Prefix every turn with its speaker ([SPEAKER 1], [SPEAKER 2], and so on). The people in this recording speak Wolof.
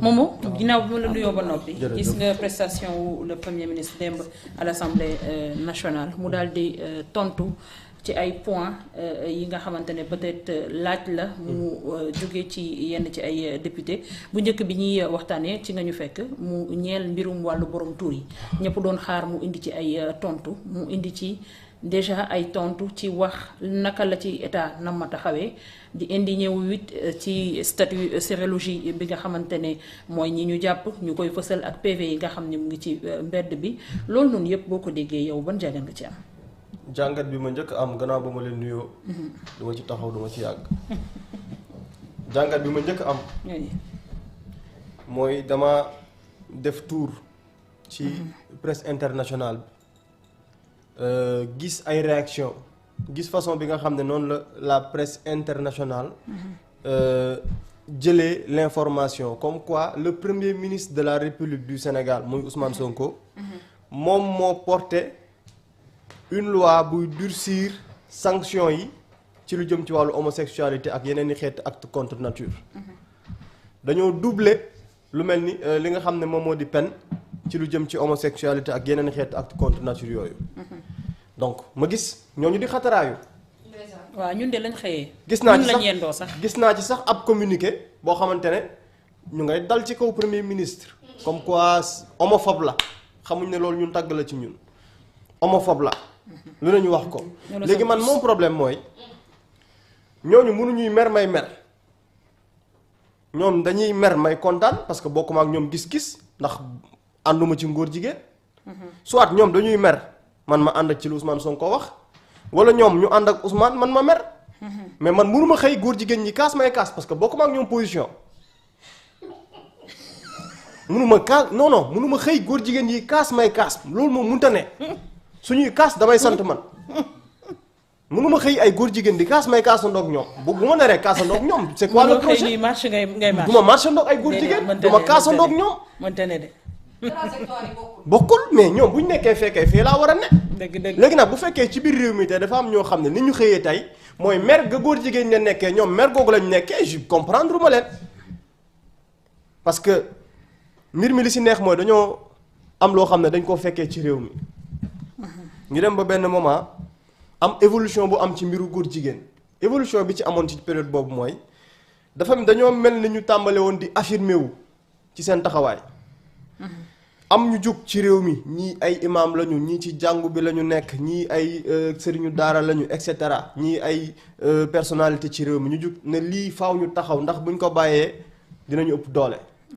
[SPEAKER 1] Momo ginnaaw bi ma la nuyoo ba noppi. gis nga prestation wu le premier ministre démb à l'Assemblée nationale mu daal di tontu ci ay points yi nga xamante ne peut-être laaj la mu jóge ci yenn ci ay député bu njëkk bi ñuy waxtaanee ci nga ñu fekk mu ñeel mbirum wàllu borom tur yi ñëpp doon xaar mu indi ci ay tontu mu indi ci. déjà ay tontu ci wax naka la ci état nam ma taxawee di indi ñëw it ci statut sérologie bi nga xamante ne mooy ñi ñu jàpp ñu koy fësal ak PV yi nga xam ne mu ngi ci mbedd bi loolu noonu yëpp boo ko déggee yow ban jàngat nga ci am.
[SPEAKER 2] jàngat bi ma njëkk am gannaaw ba ma leen nuyoo. duma ci taxaw duma ci yàgg. jàngat bi ma njëkk am. mooy dama def tour ci presse internationale bi. Gis ay réaction gis façon bi nga xam ne noonu la presse internationale jëlee l'information comme quoi le premier ministre de la République du Sénégal muy Ousmane Sonko moom moo porté une loi buy durcir sanction yi ci lu jëm ci wàllu homosexualité ak yeneen i xeeti acte contre nature dañoo doubler lu mel ni li nga xam ne moom moo di peine ci lu jëm ci homosexualité ak yeneen xeetu acte contre nature yooyu. donc ma gis ñooñu di xataraayu.
[SPEAKER 1] waaw ñun de lañ xëyee.
[SPEAKER 2] gis naa ci sax ab communiqué boo xamante ne ñu ngay dal ci kaw premier ministre. comme quoi homophobe la xamuñ ne loolu ñun tàgg la ci ñun. homophobe la. lu nañu wax ko. léegi man moom problème mooy ñooñu mënuñuy mer may mer ñoom dañuy mer may kontaan parce que bokkuma ak ñoom gis-gis ndax. ànduma ci ngóor jigéen soit ñoom dañuy mer man ma ànd ak ci lu Ousmane Sonko wax wala ñoom ñu ànd ak Ousmane man ma mer mais man mënuma xëy góor jigéen ñi kaas may kaas parce que bokkuma ak ñoom position mënuma xëy góor jigéen yi kaas may kaas loolu moom mënta ne suñuy kaas damay sant man mënuma xëy ay góor jigéen di kaas may kaasandoog ñoom bu ma neree kaasandoog ñoom c'est quoi le projet
[SPEAKER 1] ngay marche
[SPEAKER 2] du ma marchandoog ay góor jigéen du ma kaasandoog ñoom
[SPEAKER 1] mënta ne de
[SPEAKER 2] bokkul mais ñoom bu ñu nekkee fekkee fii laa war a ne.
[SPEAKER 1] dëgg
[SPEAKER 2] léegi nag bu fekkee ci biir réew mi te dafa am ñoo xam ne ni ñu xëyee tey mooy mer ga góor jigéen ña nekkee ñoom mer googu lañ nekkee je comprendre ma leen. parce que mbir mi li si neex mooy dañoo am loo xam ne dañ koo fekkee ci réew mi ñu dem ba benn moment am évolution bu am ci mbiru góor jigéen évolution bi ci amoon ci période boobu mooy dafa dañoo mel ni ñu tàmbale woon di affirmer wu ci seen taxawaay. am ñu jug ci réew mi ñii ay imam lañu ñii ci jàngu bi lañu nekk ñii ay sëriñu daara lañu et cetera ñii ay personnalité ci réew mi ñu jug ne lii faaw ñu taxaw ndax buñ ko bàyyee dinañu ëpp doole.